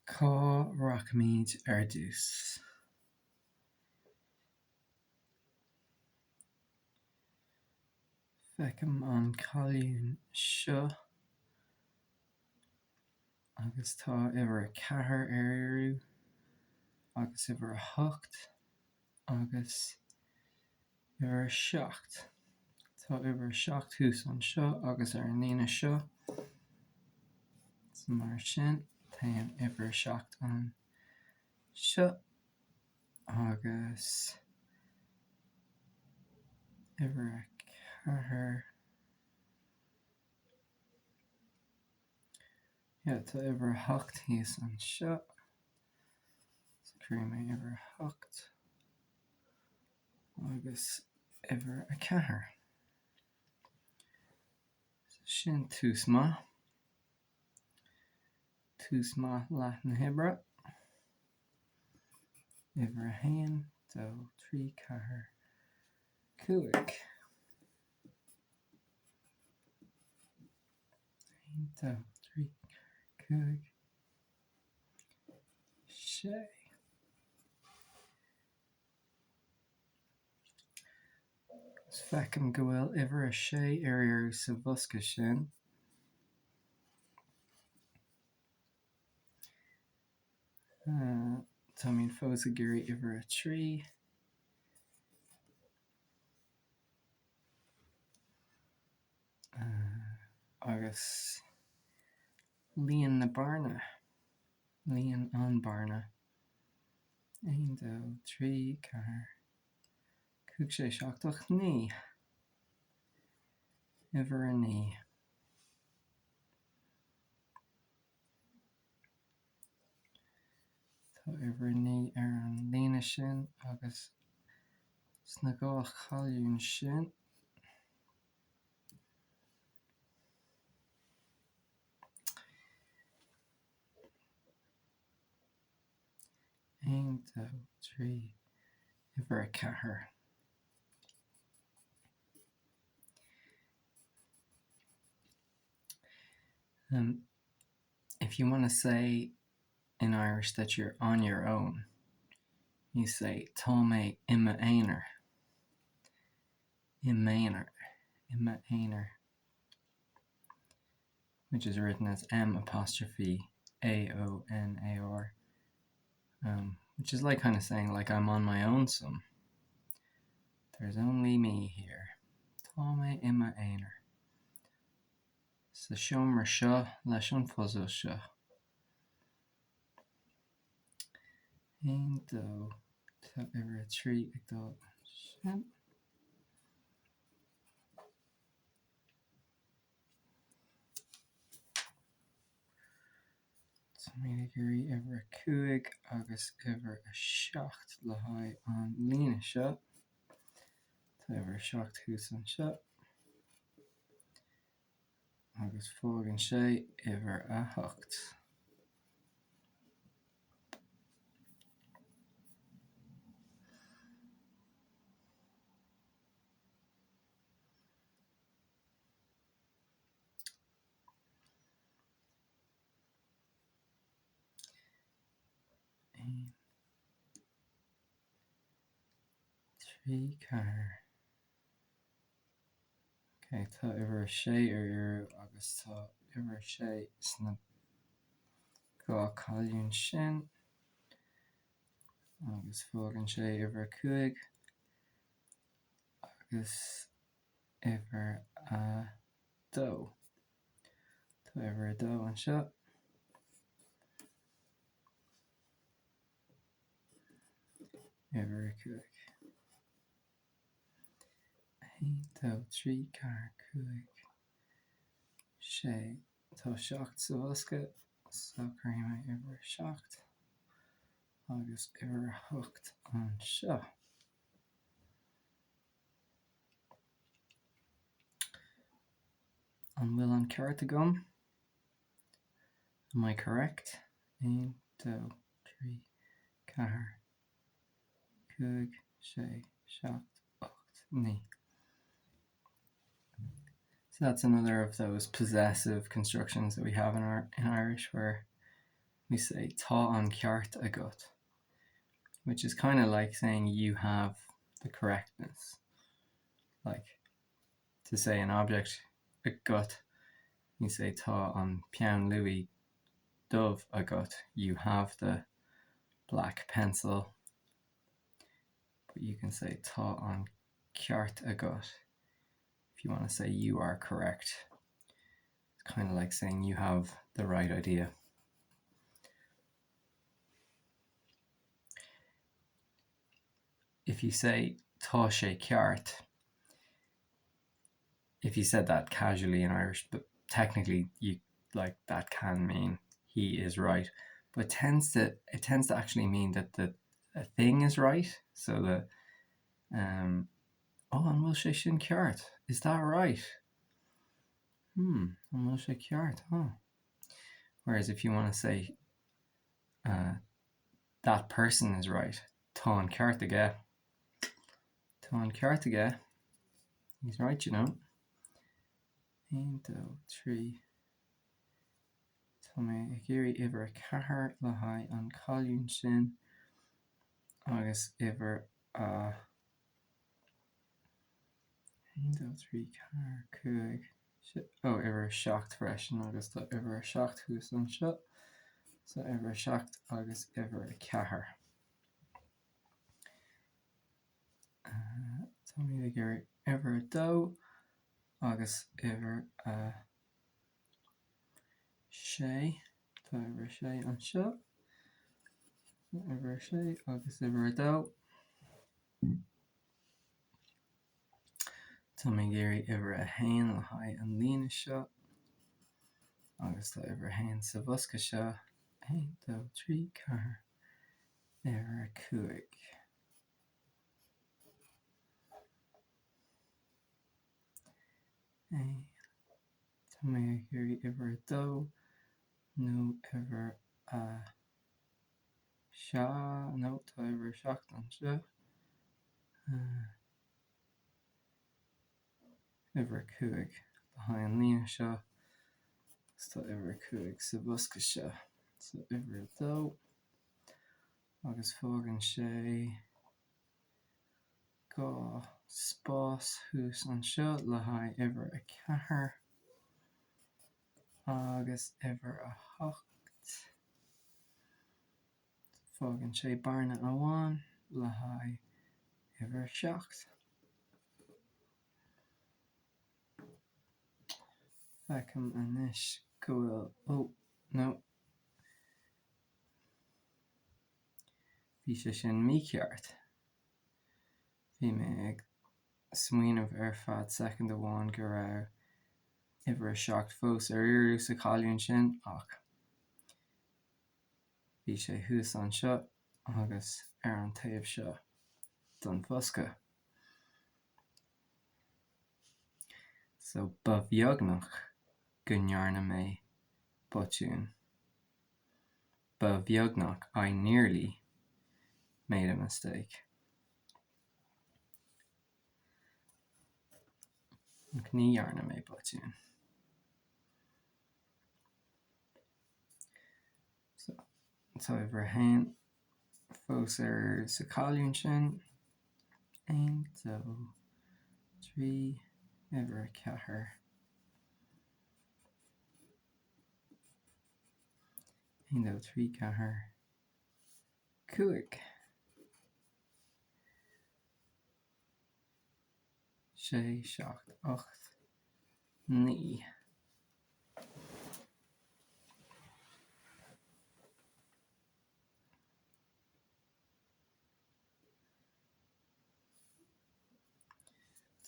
Cá rachaimid ar dtús? Feicim an colún seo agus tá uimhir a 4 ar iarraidh agus uimhir a 8 agus uimhir a 7. Tá uimhir a 7 thuas anseo agus ar an líne seo. So mar sin, téann uimhir a 7 anseo agus uimhir a 4. Yeah, tá uimhir a 8 thíos anseo. So cuirfidh mé uimhir a 8. agus uimhir a 4. Sin tús maith. Tús maith leath na hoibre. Uimhir a 1, 2, 3, 4, 5. 1, 2, 3, 4, 5, 6. Agus feicim go bhfuil uimhir a sé ar iarraidh sa bhosca sin. Táimid fós ag iarraidh uimhir a 3. Agus líon na bearna. Líon an bearna. 1, 2, 3, 4, 5, 6, 7, 8, 9. Uimhir a 9. Tá uimhir a 9 ar an líne sin agus sna dhá cholún sin. 1, 2, 3, uimhir a 4. Um, if you want to say in Irish that you're on your own, you say Tá mé i m'aonar. I m'aonar. I m'aonar. Which is written as M apostrophe A O N A R. Um, which is like kind of saying like I'm on my own some. There's only me here. Tá mé i m'aonar. Sa seomra seo leis an phuzal seo. 1, 2, tá uimhir a 3 ag dul ansin. Táimid ag iarraidh uimhir a 5 agus uimhir a 7 le haghaidh an líne seo. Tá uimhir a 7 thuas anseo. Agus fágann sé uimhir a 8. 1, 3, 4. Ok, tá uimhir a sé ar iarraidh agus tá uimhir a sé sna dhá cholún sin. Agus fágann sé uimhir a cúig agus uimhir a dó. Tá uimhir a dó anseo. Uimhir a cúig. 1, 2, 3, 4, 5, 6. Tá 7 sa bhosca, so cuirfidh mé uimhir a 7 agus uimhir a 8 anseo. An bhfuil an ceart agam? Am I correct? 1, 2, 3, 4, 5, 6, 7, 8, 9. So that's another of those possessive constructions that we have in our in Irish where. We say tá an ceart agat, which is kind of like saying you have the correctness. Like to say an object agat, you say tá an peann luaidhe dubh agat, you have the black pencil. But you can say tá an ceart agat if you want to say you are correct. It's kind of like saying you have the right idea. If you say tá sé ceart, if you said that casually in Irish, but technically you like that can mean he is right, but it tends to it tends to actually mean that the a thing is right. So the um oh an bhfuil sé sin ceart? Is that right? Hmm, an bhfuil sé ceart? Huh. Whereas if you want to say uh, that person is right, tá an ceart aige. Tá an ceart aige. He's right, you know. 1, 2, 3. Tá mé ag iarraidh uimhir a 4 le haghaidh an colún sin agus uimhir a 1, 2, 3, 4, 5, 6, ó, uimhir a 7 freisin agus tá uimhir a 7 thuas anseo. So uimhir a 7 agus uimhir a 4. Tá mé ag iarraidh uimhir a 2 agus uimhir a 6. Tá uimhir a 6 anseo. Uimhir a 6 agus uimhir a 2. Tá mé ag iarraidh uimhir a 1 le haghaidh an líne seo agus tá uimhir a 1 sa bhosca seo. 1, 2, 3, 4, uimhir a 5. Tá mé ag iarraidh uimhir a dó nó uimhir a seacht, nó tá uimhir a seacht anseo. Uimhir a 5 le haghaidh an líne seo agus tá uimhir a 5 sa bhosca seo. So uimhir a dó agus fágann sé 2 spás thuas anseo le haghaidh uimhir a 4 agus uimhir a 8. Fágann sé bearna amháin le haghaidh uimhir a 7. Feicim anois go bhfuil, ó, no, Bhí sé sin mícheart. Bhí mé ag smaoineamh ar feadh soicind amháin go raibh uimhir a 7 fós ar iarraidh sa cholún sin ach bhí sé thuas anseo agus ar an taobh seo den bhosca. So ba bheagnach go ndearna mé botún. Ba bheagnach I nearly made a mistake. Ach ní dhearna mé botún. So, tá uimhir a haon fós ar sa cholún sin. 1, 2, 3, uimhir a 4. 1, 2, 3, 4, 5, 6, 7, 8, 9.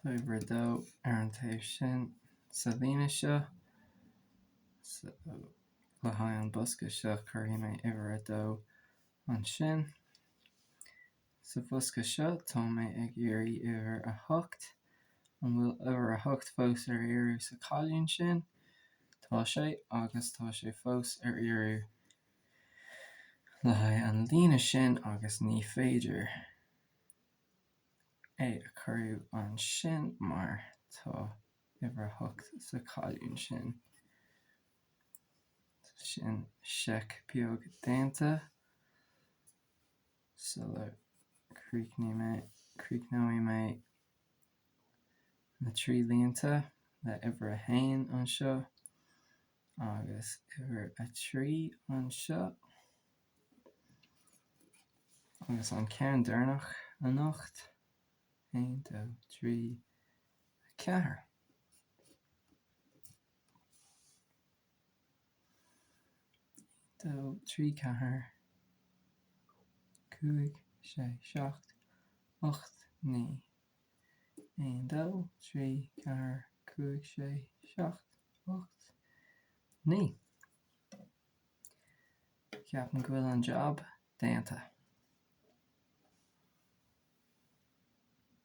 Tá uimhir a dó ar an taobh sin sa líne seo. So, le haghaidh an bosca seo cuirfidh mé uimhir a dó ansin. Sa bhosca seo tá mé ag iarraidh uimhir a hocht. An bhfuil uimhir a hocht fós ar iarraidh sa cholún sin? Tá sé, agus tá sé fós ar iarraidh le haghaidh an líne sin agus ní féidir é a chur ansin mar tá uimhir a hocht sa cholún sin. Sin seic beag déanta sula críochnóidh mé na 3 línte le uimhir a haon anseo agus uimhir a 3 anseo. Agus an ceann deireanach anocht, 1, 2, 3, 4. 2, 3, 4, 5, 6, 7, 8, 9. 1, 2, 3, 4, 5, 6, 7, 8, 9. Ceapaim go bhfuil an jab déanta.